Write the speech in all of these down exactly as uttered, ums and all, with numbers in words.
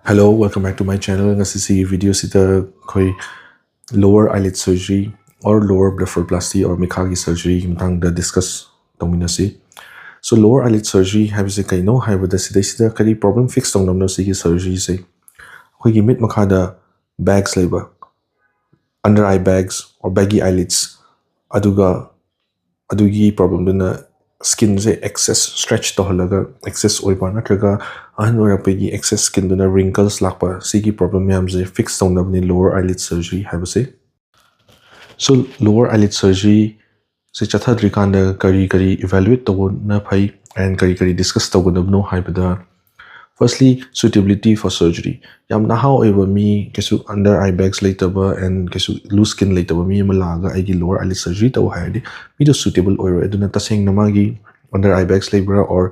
Hello, welcome back to my channel. ꯉꯁꯤꯁꯤꯒꯤ video ꯁꯤꯗ ꯑꯩꯈꯣꯏ lower eyelid surgery or lower blepharoplasty or ꯃꯤꯈꯥꯒꯤ surgery ꯒꯤ ꯃꯇꯥꯡꯗ discuss ꯇꯧꯃꯤꯟꯅꯁꯤ꯫ So lower eyelid surgery ꯍꯥꯏꯕꯁꯦ ꯀꯩꯅꯣ ꯍꯥꯏꯕꯗ ꯁꯤꯗꯩꯁꯤꯗ ꯀꯔꯤ problem fix ꯇꯧꯅꯕꯅꯣ ꯁꯤꯒꯤ surgery ꯁꯦ? ꯑꯩꯈꯣꯏꯒꯤ ꯃꯤꯠ ꯃꯈꯥꯗ bags ꯂꯩꯕ, under eye bags or baggy eyelids, ꯑꯗꯨꯒ ꯑꯗꯨꯒꯤ problem ꯗꯨꯅ skin ꯁꯦ excess stretch ꯇꯧꯍꯜꯂꯒ excess ꯑꯣꯏꯕ ꯅꯠꯇ꯭ꯔꯒ ꯑꯍꯟ ꯑꯣꯏꯔꯛꯄꯒꯤ excess skin ꯗꯨꯅ wrinkles ꯂꯥꯛꯄ, ꯁꯤꯒꯤ problem ꯃꯌꯥꯝꯁꯦ fix ꯇꯧꯅꯕꯅꯤ lower eyelid surgery ꯍꯥꯏꯕꯁꯦ꯫ So lower eyelid surgery ꯁꯦ ꯆꯠꯊꯗ꯭ꯔꯤꯀꯥꯟꯗ ꯀꯔꯤ ꯀꯔꯤ evaluate ꯇꯧꯕꯅ ꯐꯩ and ꯀꯔꯤ ꯀꯔꯤ discuss ꯇꯧꯒꯗꯕꯅꯣ ꯍꯥꯏꯕꯗ, firstly, suitability for surgery. ꯌꯥꯝ ꯅꯍꯥ ꯑꯣꯏꯕ ꯃꯤ, ꯀꯩꯁꯨ under eye bags ꯂꯩꯇꯕ and ꯀꯩꯁꯨ loose skin ꯂꯩꯇꯕ ꯃꯤ ꯑꯃ ꯂꯥꯛꯑꯒ ꯑꯩꯒꯤ lower eyelid surgery ꯇꯧ ꯍꯥꯏꯔꯗꯤ ꯃꯤꯗꯣ suitable ꯑꯣꯏꯔꯣꯏ꯫ ꯑꯗꯨꯅ ꯇꯁꯦꯡꯅ ꯃꯥꯒꯤ under eye bags ꯂꯩꯕ꯭ꯔꯥ or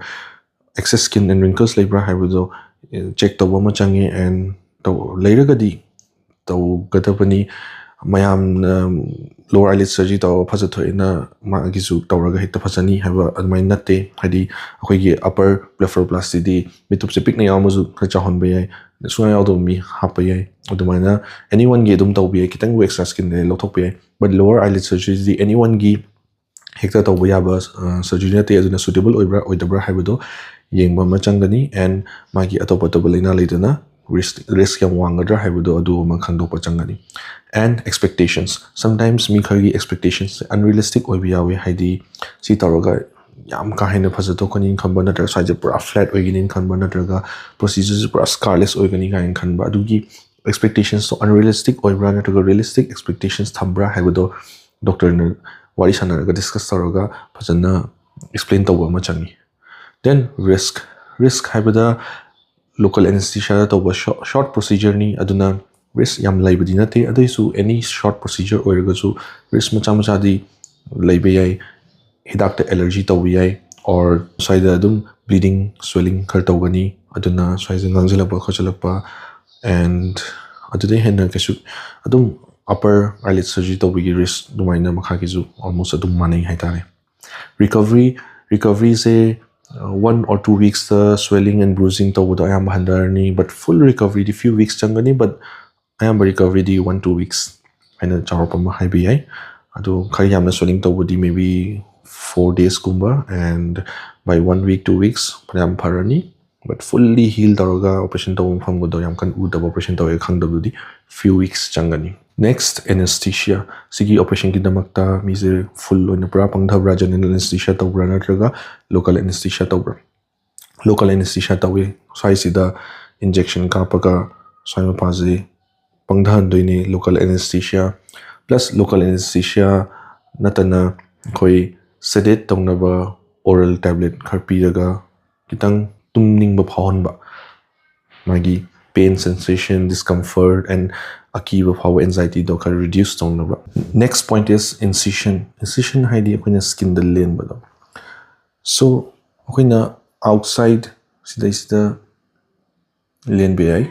excess skin and wrinkles ꯂꯩꯕ꯭ꯔꯥ ꯍꯥꯏꯕꯗꯣ check ꯇꯧꯕ ꯑꯃ ꯆꯪꯉꯤ and ꯂꯩꯔꯒꯗꯤ ꯇꯧꯒꯗꯕꯅꯤ꯫ ꯃꯌꯥꯝꯅ lower eyelid surgery ꯇꯧꯔꯒ ꯐꯖꯊꯣꯛꯑꯦꯅ ꯃꯥꯒꯤꯁꯨ ꯇꯧꯔꯒ ꯍꯦꯛꯇ ꯐꯖꯅꯤ ꯍꯥꯏꯕ ꯑꯗꯨꯃꯥꯏꯅ ꯅꯠꯇꯦ꯫ ꯍꯥꯏꯗꯤ ꯑꯩꯈꯣꯏꯒꯤ upper blepharoplasty ꯗꯤ ꯃꯤꯠꯊꯨꯞꯁꯦ ꯄꯤꯛꯅ ꯌꯥꯎꯔꯝꯃꯁꯨ ꯈꯔ ꯆꯥꯎꯍꯟꯕ ꯌꯥꯏ, ꯁꯨꯡꯌꯥ ꯌꯥꯎꯗꯕ ꯃꯤ ꯍꯥꯞꯄ ꯌꯥꯏ꯫ ꯑꯗꯨꯃꯥꯏꯅ anyone ꯒꯤ ꯑꯗꯨꯝ ꯇꯧꯕ ꯌꯥꯏ, ꯈꯤꯇꯪꯕꯨ extra skin ꯂꯩꯔꯦ ꯂꯧꯊꯣꯛꯄ ꯌꯥꯏ꯫ But lower eyelid surgery CD anyone ꯒꯤ ꯍꯦꯛꯇ ꯇꯧꯕ ꯌꯥꯕ surgery ꯅꯠꯇꯦ꯫ ꯑꯗꯨꯅ suitable ꯑꯣꯏꯕ꯭ꯔꯥ ꯑꯣꯏꯗꯕ꯭ꯔꯥ ꯍꯥꯏꯕꯗꯣ ꯌꯦꯡꯕ ꯑꯃ ꯆꯪꯒꯅꯤ and ꯃꯥꯒꯤ ꯑꯇꯣꯞ ꯑꯇꯣꯞꯄ ꯂꯥꯏꯅꯥ ꯂꯩꯗꯅ risk risk ꯌꯥꯝ ꯋꯥꯡꯒꯗ꯭ꯔꯥ ꯍꯥꯏꯕꯗꯣ ꯑꯗꯨ ꯑꯃ ꯈꯪꯗꯣꯛꯄ ꯆꯪꯒꯅꯤ꯫ And expectations, sometimes ꯃꯤ ꯈꯔꯒꯤ expectations unrealistic ꯑꯣꯏꯕ ꯌꯥꯎꯋꯤ꯫ ꯍꯥꯏꯗꯤ ꯁꯤ ꯇꯧꯔꯒ ꯌꯥꯝ ꯀꯥ ꯍꯦꯟꯅ ꯐꯖꯊꯣꯛꯀꯅꯤꯅ ꯈꯟꯕ ꯅꯠꯇ꯭ꯔꯒ ꯁ꯭ꯋꯥꯏꯁꯦ ꯄꯨꯔꯥ flat ꯑꯣꯏꯒꯅꯤꯅ ꯈꯟꯕ ꯅꯠꯇ꯭ꯔꯒ procedure ꯁꯦ ꯄꯨꯔꯥ scarless ꯑꯣꯏꯒꯅꯤ ꯀꯥꯏꯅ ꯈꯟꯕ, ꯑꯗꯨꯒꯤ expectations ꯇꯣ unrealistic ꯑꯣꯏꯕ꯭ꯔꯥ ꯅꯠꯇ꯭ꯔꯒ realistic expectations ꯊꯝꯕ꯭ꯔꯥ ꯍꯥꯏꯕꯗꯣ doctor ꯅ ꯋꯥꯔꯤ ꯁꯥꯟꯅꯔꯒ discuss ꯇꯧꯔꯒ ꯐꯖꯅ explain ꯇꯧꯕ ꯑꯃ ꯆꯪꯉꯤ꯫ Then risk, risk ꯍꯥꯏꯕꯗ local anesthesia ꯗ ꯇꯧꯕ short procedure ꯅꯤ, ꯑꯗꯨꯅ risk ꯌꯥꯝ ꯂꯩꯕꯗꯤ ꯅꯠꯇꯦ꯫ ꯑꯗꯨꯏꯁꯨ any short procedure ꯑꯣꯏꯔꯒꯁꯨ risk ꯃꯆꯥ ꯃꯆꯥꯗꯤ ꯂꯩꯕ ꯌꯥꯏ꯫ ꯍꯤꯗꯥꯛꯇ allergy ꯇꯧꯕ ꯌꯥꯏ or ꯁ꯭ꯋꯥꯏꯗ ꯑꯗꯨꯝ bleeding, swelling ꯈꯔ ꯇꯧꯒꯅꯤ꯫ ꯑꯗꯨꯅ ꯁ꯭ꯋꯥꯏꯁꯦ ꯉꯥꯡꯁꯤꯜꯂꯛꯄ ꯈꯣꯠꯆꯤꯜꯂꯛꯄ and ꯑꯗꯨꯗꯩ ꯍꯦꯟꯅ ꯀꯩꯁꯨ ꯑꯗꯨꯝ upper eyelid surgery ꯇꯧꯕꯒꯤ risk ꯑꯗꯨꯃꯥꯏꯅ ꯃꯈꯥꯒꯤꯁꯨ almost ꯑꯗꯨꯝ ꯃꯥꯟꯅꯩ ꯍꯥꯏꯇꯥꯔꯦ꯫ Recovery, recovery say One or two weeks swelling and bruising ꯇꯧꯕꯗꯣ ꯑꯌꯥꯝꯕ ꯍꯟꯊꯔꯅꯤ, but full recovery D few weeks ꯆꯪꯒꯅꯤ, but ꯑꯌꯥꯝꯕ recovery ꯗꯤ one two weeks ꯍꯥꯏꯅ ꯆꯥꯎꯔꯥꯛꯄ ꯑꯃ ꯍꯥꯏꯕ ꯌꯥꯏ꯫ ꯑꯗꯨ ꯈꯔ ꯌꯥꯝꯅ swelling ꯇꯧꯕꯗꯤ maybe four days ꯀꯨꯝꯕ, and by one week, two weeks ꯐꯅꯌꯥꯝ ꯐꯔꯅꯤ꯫ But fully heal ꯇꯧꯔꯒ operation ꯇꯧꯕ ꯃꯐꯝꯒꯗꯣ ꯌꯥꯝ ꯀꯟꯅ ꯎꯗꯕ, operation ꯇꯧꯔꯦ ꯈꯪꯗꯕꯗꯨꯗꯤ few weeks ꯆꯪꯒꯅꯤ꯫ Next, anesthesia꯫ ꯁꯤꯒꯤ operation ꯒꯤꯗꯃꯛꯇ ꯃꯤꯁꯦ full ꯑꯣꯏꯅ ꯄꯨꯔꯥ ꯄꯪꯊꯕ꯭ꯔꯥ, general anesthesia ꯇꯧꯕ꯭ꯔꯥ ꯅꯠꯇ꯭ꯔꯒ local anesthesia ꯇꯧꯕ꯭ꯔꯥ? Local anesthesia ꯇꯧꯏ꯫ ꯁ꯭ꯋꯥꯏꯁꯤꯗ injection ꯀꯥꯞꯄꯒ ꯁ꯭ꯋꯥꯏ ꯃꯄꯥꯁꯤ ꯄꯪꯊꯍꯟꯗꯣꯏꯅꯤ, local anesthesia꯫ Plus local anesthesia ꯅꯠꯇꯅ ꯑꯩꯈꯣꯏ sedate ꯇꯧꯅꯕ oral tablet ꯈꯔ ꯄꯤꯔꯒ ꯈꯤꯇꯪ ꯇꯨꯝꯅꯤꯡꯕ ꯐꯥꯎꯍꯟꯕ, ꯃꯥꯒꯤ pain sensation, discomfort and ꯑꯀꯤꯕ ꯐꯥꯎꯕ, anxiety ꯗꯣ ꯈꯔ reduce ꯇꯧꯅꯕ꯫ Next point is incision꯫ Incision ꯍꯥꯏꯗꯤ ꯑꯩꯈꯣꯏꯅ skin ꯗ ꯂꯦꯟꯕꯗꯣ꯫ So ꯑꯩꯈꯣꯏꯅ outside ꯁꯤꯗꯩꯁꯤꯗ ꯂꯦꯟꯕ ꯌꯥꯏ꯫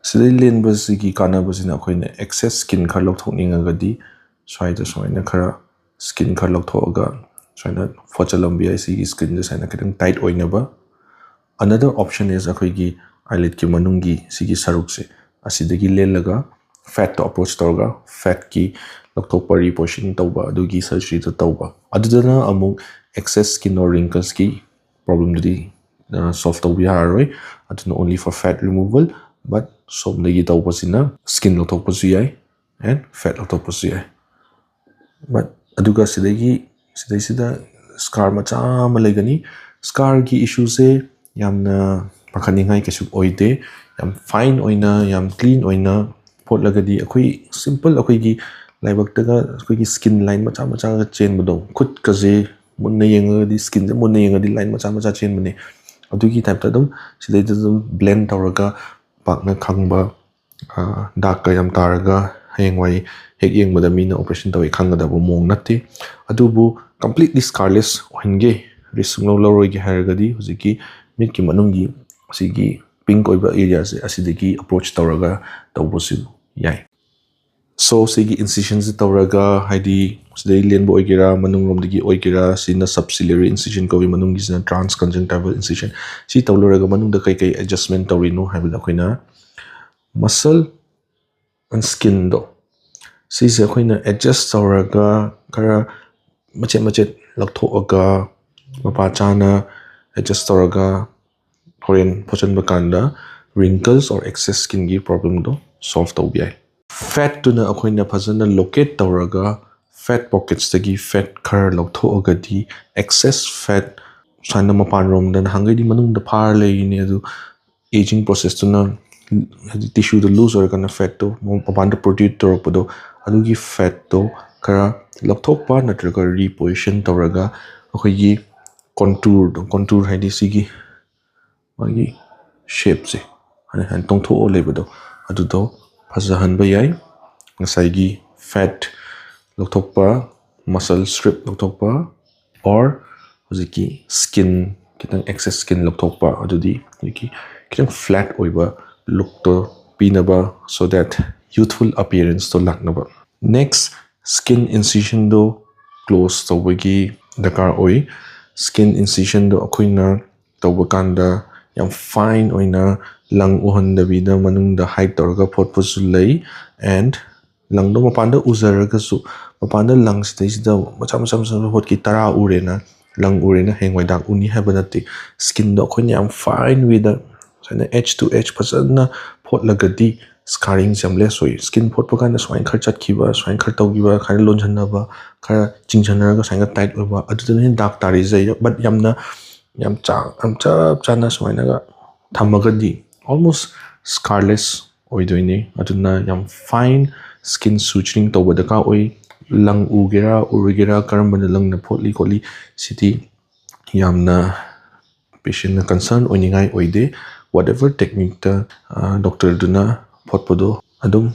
ꯁꯤꯗꯩ ꯂꯦꯟꯕꯁꯤꯒꯤ ꯀꯥꯟꯅꯕꯁꯤꯅ ꯑꯩꯈꯣꯏꯅ excess skin ꯈꯔ ꯂꯧꯊꯣꯛꯅꯤꯡꯉꯒꯗꯤ ꯁ꯭ꯋꯥꯏꯗ ꯁꯨꯃꯥꯏꯅ ꯈꯔ skin ꯈꯔ ꯂꯧꯊꯣꯛꯑꯒ ꯁꯨꯃꯥꯏꯅ ꯐꯣꯠꯆꯜꯂꯝꯕ ꯌꯥꯏ꯫ ꯁꯤꯒꯤ skin ꯁꯦ ꯁꯨꯃꯥꯏꯅ ꯈꯤꯇꯪ tight ꯑꯣꯏꯅꯕ꯫ Another option is ꯑꯩꯈꯣꯏꯒꯤ eyelid ꯀꯤ ꯃꯅꯨꯡꯒꯤ ꯁꯤꯒꯤ ꯁꯔꯨꯛꯁꯦ ꯑꯁꯤꯗꯒꯤ ꯂꯦꯜꯂꯒ fat ꯇꯣ approach ꯇꯧꯔꯒ fat ꯀꯤ ꯂꯧꯊꯣꯛꯄ, reposition ꯇꯧꯕ, ꯑꯗꯨꯒꯤ surgery ꯗꯣ ꯇꯧꯕ꯫ ꯑꯗꯨꯗꯅ ꯑꯃꯨꯛ excess skin or wrinkles ꯀꯤ problem ꯗꯨꯗꯤ solve ꯇꯧꯕ ꯌꯥꯔꯔꯣꯏ꯫ ꯑꯗꯨꯅ only for fat removal, but ꯁꯣꯝꯗꯒꯤ ꯇꯧꯕꯁꯤꯅ skin ꯂꯧꯊꯣꯛꯄꯁꯨ ꯌꯥꯏ and fat ꯂꯧꯊꯣꯛꯄꯁꯨ ꯌꯥꯏ꯫ But ꯑꯗꯨꯒ ꯁꯤꯗꯒꯤ ꯁꯤꯗꯩꯁꯤꯗ scar ꯃꯆꯥ ꯑꯃ ꯂꯩꯒꯅꯤ꯫ Scar ꯒꯤ issue ꯁꯦ ꯌꯥꯝꯅ ꯄꯥꯈꯠꯅꯤꯡꯉꯥꯏ ꯀꯩꯁꯨ ꯑꯣꯏꯗꯦ꯫ ꯌꯥꯝ fine ꯑꯣꯏꯅ, ꯌꯥꯝ clean ꯑꯣꯏꯅ ꯐꯣꯠꯂꯒꯗꯤ ꯑꯩꯈꯣꯏ simple ꯑꯩꯈꯣꯏꯒꯤ ꯂꯥꯏꯕꯛꯇꯒ ꯑꯩꯈꯣꯏꯒꯤ skin line ꯃꯆꯥ ꯃꯆꯥꯒ ꯆꯦꯟꯕꯗꯣ, ꯈꯨꯠꯀꯁꯦ ꯃꯨꯟꯅ ꯌꯦꯡꯉꯒꯗꯤ, skin ꯁꯦ ꯃꯨꯟꯅ ꯌꯦꯡꯉꯒꯗꯤ line ꯃꯆꯥ ꯃꯆꯥ ꯆꯦꯟꯕꯅꯦ꯫ ꯑꯗꯨꯒꯤ type ꯇ ꯑꯗꯨꯝ ꯁꯤꯗꯩꯗ ꯑꯗꯨꯝ blend ꯇꯧꯔꯒ ꯄꯥꯛꯅ ꯈꯪꯕ, ꯑ, dark ꯀ ꯌꯥꯝ ꯇꯥꯔꯒ ꯍꯌꯦꯡꯋꯥꯏ ꯍꯦꯛ ꯌꯦꯡꯕꯗ ꯃꯤꯅ operation ꯇꯧꯋꯦ ꯈꯪꯒꯗꯕ ꯃꯑꯣꯡ ꯅꯠꯇꯦ꯫ ꯑꯗꯨꯕꯨ completely scarless ꯑꯣꯏꯍꯟꯒꯦ, risk ꯁꯨꯡꯂꯧ ꯂꯧꯔꯣꯏꯒꯦ ꯍꯥꯏꯔꯒꯗꯤ ꯍꯧꯖꯤꯛꯀꯤ ꯃꯤꯠꯀꯤ ꯃꯅꯨꯡꯒꯤ ꯑꯁꯤꯒꯤ pink ꯑꯣꯏꯕ area ꯁꯦ ꯑꯁꯤꯗꯒꯤ approach ꯇꯧꯔꯒ ꯇꯧꯕꯁꯨ ꯌꯥꯏ꯫ So ꯁꯤꯒꯤ ꯏꯟꯁꯤꯖꯟꯁꯤ ꯇꯧꯔꯒ, ꯍꯥꯏꯗꯤ ꯁꯤꯗꯩ ꯂꯦꯟꯕ ꯑꯣꯏꯒꯦꯔꯥ, ꯃꯅꯨꯡꯂꯣꯝꯗꯒꯤ ꯑꯣꯏꯒꯦꯔꯥ, ꯁꯤꯅ subciliary incision ꯀꯧꯏ, ꯃꯅꯨꯡꯒꯤꯁꯤꯅ transconjunctival incision꯫ ꯁꯤ ꯇꯧ ꯂꯣꯏꯔꯒ ꯃꯅꯨꯡꯗ ꯀꯩꯀꯩ adjustment ꯇꯧꯔꯤꯅꯣ ꯍꯥꯏꯕꯗ, ꯑꯩꯈꯣꯏꯅ muscle and skinꯗꯣ, ꯁꯤꯁꯦ ꯑꯩꯈꯣꯏꯅ adjust ꯇꯧꯔꯒ, ꯈꯔ ꯃꯆꯦꯠ ꯃꯆꯦꯠ ꯂꯧꯊꯣꯛꯑꯒ, ꯃꯄꯥ ꯆꯥꯅ adjust ꯇꯧꯔꯒ, ꯍꯣꯔꯦꯟ ꯐꯣꯠꯆꯟꯕ ꯀꯥꯟꯗ wrinkles or excess skinꯒꯤ problemꯗꯣ solve ꯇꯧꯕ ꯌꯥꯏ꯫ Fatꯇꯨꯅ ꯑꯩꯈꯣꯏꯅ ꯐꯖꯅ locate ꯇꯧꯔꯒ, fat pocketsꯇꯒꯤ fat ꯈꯔ ꯂꯧꯊꯣꯛꯑꯒꯗꯤ, excess fat ꯁꯨꯃꯥꯏꯅ ꯃꯄꯥꯟꯔꯣꯝꯗ ꯅꯍꯥꯟꯈꯩꯗꯤ ꯃꯅꯨꯡꯗ ꯐꯥꯔ ꯂꯩꯔꯤꯅꯦ, ꯑꯗꯨ aging processꯇꯨꯅ, ꯍꯥꯏꯗꯤ tissueꯗꯣ loose ꯑꯣꯏꯔꯀꯥꯟꯗ fatꯇꯣ ꯃꯄꯥꯟꯗ protrude ꯇꯧꯔꯛꯄꯗꯣ, ꯑꯗꯨꯒꯤ fatꯇꯣ ꯈꯔ ꯂꯧꯊꯣꯛꯄ ꯅꯠꯇ꯭ꯔꯒ reposition ꯇꯧꯔꯒ, ꯑꯩꯈꯣꯏꯒꯤ contourꯗꯣ, contour ꯍꯥꯏꯗꯤ ꯁꯤꯒꯤ ꯃꯥꯒꯤ shapeꯁꯦ, ꯍꯥꯏꯅ ꯇꯣꯡꯊꯣꯛꯑ ꯂꯩꯕꯗꯣ, ꯑꯗꯨꯗꯣ ꯐꯖꯍꯟꯕ ꯌꯥꯏ꯫ ꯉꯁꯥꯏꯒꯤ fat ꯂꯧꯊꯣꯛꯄ, muscle strip ꯂꯧꯊꯣꯛꯄ, or ꯍꯧꯖꯤꯛꯀꯤ skin, ꯈꯤꯇꯪ excess skin ꯂꯧꯊꯣꯛꯄ, ꯑꯗꯨꯗꯤ ꯍꯧꯖꯤꯛꯀꯤ ꯈꯤꯇꯪ flat ꯑꯣꯏꯕ lookꯇꯣ ꯄꯤꯅꯕ, so that youthful appearanceꯇꯣ ꯂꯥꯛꯅꯕ꯫ Next, skin incisionꯗꯣ close ꯇꯧꯕꯒꯤ ꯗꯔꯀꯥꯔ ꯑꯣꯏ꯫ Skin incisionꯗꯣ ꯑꯩꯈꯣꯏꯅ ꯇꯧꯕ ꯀꯥꯟꯗ ꯌꯥꯝ fine ꯑꯣꯏꯅ ꯂꯪ ꯎꯍꯟꯗꯕꯤꯗ ꯃꯅꯨꯡꯗ hide ꯇꯧꯔꯒ ꯐꯣꯠꯄꯁꯨ ꯂꯩ, and ꯂꯪꯗꯣ ꯃꯄꯥꯟꯗ ꯎꯖꯔꯒꯁꯨ, ꯃꯄꯥꯟꯗ ꯂꯪ ꯁꯤꯗꯩꯁꯤꯗ ꯃꯆꯥ ꯃꯆꯥ ꯃꯆꯥ ꯃꯆꯥ ꯐꯣꯠꯈꯤ, ꯇꯔꯥ ꯎꯔꯦꯅ, ꯂꯪ ꯎꯔꯦꯅ ꯍꯌꯦꯡꯋꯥꯏ ꯗꯥꯛ ꯎꯅꯤ ꯍꯥꯏꯕ ꯅꯠꯇꯦ꯫ Skinꯗꯣ ꯑꯩꯈꯣꯏꯅ ꯌꯥꯝ fine wayꯗ ꯁꯨꯃꯥꯏꯅ edge to edge ꯐꯖꯅ ꯐꯣꯠꯂꯒꯗꯤ scarringꯁꯦ ꯌꯥꯝ less ꯑꯣꯏ꯫ Skin ꯐꯣꯠꯄ ꯀꯥꯟꯗ ꯁꯨꯃꯥꯏꯅ ꯈꯔ ꯆꯠꯈꯤꯕ, ꯁꯨꯃꯥꯏꯅ ꯈꯔ ꯇꯧꯈꯤꯕ, ꯈꯔ ꯂꯣꯟꯁꯤꯟꯅꯕ, ꯈꯔ ꯆꯤꯡꯁꯤꯟꯅꯔꯒ ꯁꯨꯃꯥꯏꯅ tight ꯑꯣꯏꯕ, ꯑꯗꯨꯗꯅ ꯍꯦꯟꯅ ꯗꯥꯛ ꯇꯥꯔꯤꯁꯦ꯫ But ꯌꯥꯝꯅ, ꯌꯥꯝ ꯆꯥ-, ꯌꯥꯝ ꯆꯞ ꯆꯥꯅ ꯁꯨꯃꯥꯏꯅꯒ ꯊꯝꯃꯒꯗꯤ almost scarless ꯑꯣꯏꯗꯣꯏꯅꯤ꯫ ꯑꯗꯨꯅ ꯌꯥꯝ fine skin suturing ꯇꯧꯕ ꯗꯔꯀꯥꯔ ꯑꯣꯏ꯫ ꯂꯪ ꯎꯒꯦꯔꯥ ꯎꯔꯣꯏꯒꯦꯔꯥ, ꯀꯔꯝꯕꯅ ꯂꯪꯅ ꯐꯣꯠꯂꯤ ꯈꯣꯠꯂꯤ, ꯁꯤꯗꯤ ꯌꯥꯝꯅ patientꯅ concern ꯑꯣꯏꯅꯤꯡꯉꯥꯏ ꯑꯣꯏꯗꯦ꯫ Whatever techniqueꯇ, ꯑ, doctorꯗꯨꯅ ꯐꯣꯠꯄꯗꯣ ꯑꯗꯨꯝ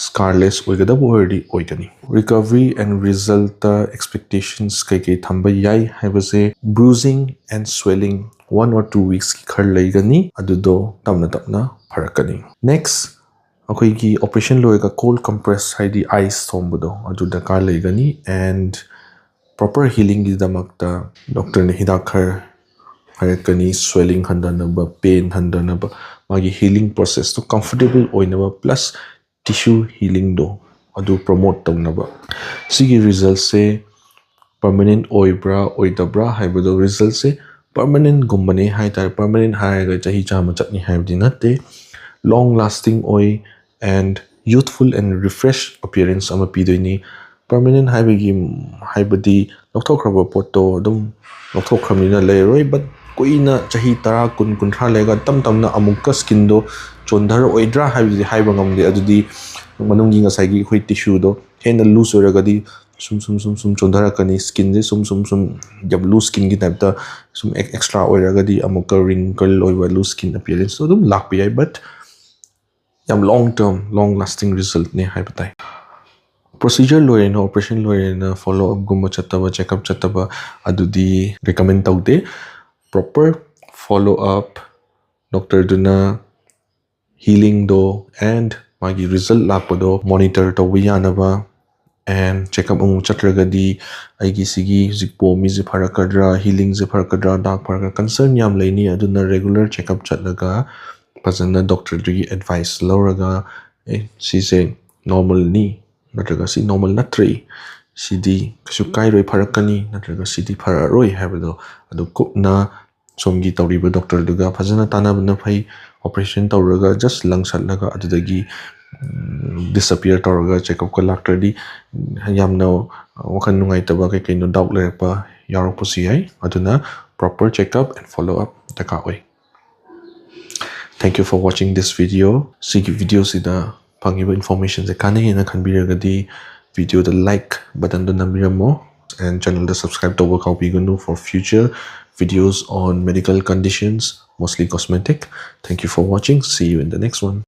scarless ꯑꯣꯏꯒꯗꯕ ꯑꯣꯏꯔꯗꯤ ꯑꯣꯏꯒꯅꯤ꯫ Recovery and resultꯇ expectations ꯀꯩꯀꯩ ꯊꯝꯕ ꯌꯥꯏ ꯍꯥꯏꯕꯁꯦ, bruising and swelling one or two weeksꯀꯤ ꯈꯔ ꯂꯩꯒꯅꯤ, ꯑꯗꯨꯗꯣ ꯇꯞꯅ ꯇꯞꯅ ꯐꯔꯛꯀꯅꯤ꯫ Next, ꯑꯩꯈꯣꯏꯒꯤ operation ꯂꯣꯏꯔꯒ cold compress ꯍꯥꯏꯗꯤ ice ꯊꯣꯝꯕꯗꯣ ꯑꯗꯨ ꯗꯔꯀꯥꯔ ꯂꯩꯒꯅꯤ꯫ And proper healingꯒꯤꯗꯃꯛꯇ doctorꯅ ꯍꯤꯗꯥꯛ ꯈꯔ ꯍꯥꯏꯔꯛꯀꯅꯤ, swelling ꯍꯟꯊꯅꯕ, pain ꯍꯟꯊꯅꯕ, ꯃꯥꯒꯤ healing processꯇꯣ comfortable ꯑꯣꯏꯅꯕ, plus tissue healingꯗꯣ ꯑꯗꯨ promote ꯇꯧꯅꯕ꯫ ꯁꯤꯒꯤ resultꯁꯦ permanent ꯑꯣꯏꯕ꯭ꯔꯥ ꯑꯣꯏꯗꯕ꯭ꯔꯥ ꯍꯥꯏꯕꯗꯣ, resultꯁꯦ permanentꯒꯨꯝꯕꯅꯦ ꯍꯥꯏ ꯇꯥꯔꯦ꯫ Permanent ꯍꯥꯏꯔꯒ ꯆꯍꯤ ꯆꯥꯝꯃ ꯆꯠꯅꯤ ꯍꯥꯏꯕꯗꯤ ꯅꯠꯇꯦ꯫ Long lasting ꯑꯣꯏ and youthful and refresh appearance ꯑꯃ ꯄꯤꯗꯣꯏꯅꯤ꯫ Permanent ꯍꯥꯏꯕꯒꯤ ꯍꯥꯏꯕꯗꯤ ꯂꯧꯊꯣꯛꯈ꯭ꯔꯕ ꯄꯣꯠꯇꯣ ꯑꯗꯨꯝ ꯂꯧꯊꯣꯛꯈ꯭ꯔꯕꯅꯤꯅ ꯂꯩꯔꯔꯣꯏ, but ꯀꯨꯏꯅ ꯆꯍꯤ ꯇꯔꯥ, ꯀꯨꯟ, ꯀꯨꯟꯊ꯭ꯔꯥ ꯂꯩꯔꯒ ꯇꯞ ꯇꯞꯅ ꯑꯃꯨꯛꯀ skinꯗꯣ ꯆꯣꯟꯊꯔꯛꯑꯣꯏꯗ꯭ꯔꯥ ꯍꯥꯏꯕꯗꯤ ꯍꯥꯏꯕ ꯉꯝꯗꯦ꯫ ꯑꯗꯨꯗꯤ ꯃꯅꯨꯡꯒꯤ ꯉꯁꯥꯏꯒꯤ ꯑꯩꯈꯣꯏ tissueꯗꯣ ꯍꯦꯟꯅ loose ꯑꯣꯏꯔꯒꯗꯤ ꯁꯨꯝ ꯁꯨꯝ ꯁꯨꯝ ꯁꯨꯝ ꯆꯣꯟꯊꯔꯛꯀꯅꯤ꯫ Skinꯁꯦ ꯁꯨꯝ ꯁꯨꯝ ꯁꯨꯝ ꯌꯥꯝ loose skinꯒꯤ typeꯇ ꯁꯨꯝ extra ꯑꯣꯏꯔꯒꯗꯤ ꯑꯃꯨꯛꯀ wrinkle ꯑꯣꯏꯕ, loose skin appearanceꯇꯣ ꯑꯗꯨꯝ ꯂꯥꯛꯄ ꯌꯥꯏ꯫ But ꯌꯥꯝ long term, long lasting resultꯅꯦ ꯍꯥꯏꯕ ꯇꯥꯏ꯫ Procedure ꯂꯣꯏꯔꯦꯅ, operation ꯂꯣꯏꯔꯦꯅ follow upꯒꯨꯝꯕ ꯆꯠꯇꯕ, checkup ꯆꯠꯇꯕ ꯑꯗꯨꯗꯤ recommend ꯇꯧꯗꯦ꯫ Proper follow up, doctorꯗꯨꯅ healingꯗꯣ and ꯃꯥꯒꯤ result ꯂꯥꯛꯄꯗꯣ monitor ꯇꯧꯕ ꯌꯥꯅꯕ, and checkup ꯑꯃꯨꯛ ꯆꯠꯇ꯭ꯔꯒꯗꯤ ꯑꯩꯒꯤ ꯁꯤꯒꯤ ꯍꯧꯖꯤꯛ ꯄꯣꯝꯃꯤꯁꯦ ꯐꯔꯛꯀꯗ꯭ꯔꯥ, healingꯁꯦ ꯐꯔꯛꯀꯗ꯭ꯔꯥ, ꯗꯥꯛ ꯐꯔꯛꯀꯗ꯭ꯔꯥ, concern ꯌꯥꯝ ꯂꯩꯅꯤ꯫ ꯑꯗꯨꯅ regular checkup ꯆꯠꯂꯒ ꯐꯖꯅ doctorꯗꯨꯒꯤ advice ꯂꯧꯔꯒ, "ꯑꯦ, ꯁꯤꯁꯦ normalꯅꯤ" ꯅꯠꯇ꯭ꯔꯒ "ꯁꯤ normal ꯅꯠꯇ꯭ꯔꯦ, ꯁꯤꯗꯤ ꯀꯩꯁꯨ ꯀꯥꯏꯔꯣꯏ, ꯐꯔꯛꯀꯅꯤ" ꯅꯠꯇ꯭ꯔꯒ "ꯁꯤꯗꯤ ꯐꯔꯛꯑꯔꯣꯏ" ꯍꯥꯏꯕꯗꯣ ꯑꯗꯨ ꯀꯨꯞꯅ ꯁꯣꯝꯒꯤ ꯇꯧꯔꯤꯕ doctorꯗꯨꯒ ꯐꯖꯅ ꯇꯥꯟꯅꯕꯅ ꯐꯩ꯫ Operation ꯇꯧꯔꯒ just ꯂꯪꯁꯠꯂꯒ ꯑꯗꯨꯗꯒꯤ disappear ꯇꯧꯔꯒ checkupꯀ ꯂꯥꯛꯇ꯭ꯔꯗꯤ ꯌꯥꯝꯅ ꯋꯥꯈꯜ ꯅꯨꯡꯉꯥꯏꯇꯕ ꯀꯩ ꯀꯩꯅꯣ doubt ꯂꯩꯔꯛꯄ ꯌꯥꯎꯔꯛꯄꯁꯨ ꯌꯥꯏ꯫ ꯑꯗꯨꯅ proper checkup and follow up ꯗꯔꯀꯥꯔ ꯑꯣꯏ꯫ Thank you for watching this video. ꯁꯤꯒꯤ videoꯁꯤꯗ ꯐꯪꯉꯤꯕ informationꯁꯦ ꯀꯥꯟꯅꯩ ꯍꯥꯏꯅ ꯈꯟꯕꯤꯔꯒꯗꯤ videoꯗ like buttonꯗꯣ ꯅꯝꯕꯤꯔꯝꯃꯣ, and channelꯗ subscribe ꯇꯧꯕ ꯀꯥꯎꯕꯤꯒꯅꯨ for future videos on medical conditions, mostly cosmetic. Thank you for watching. See you in the next one.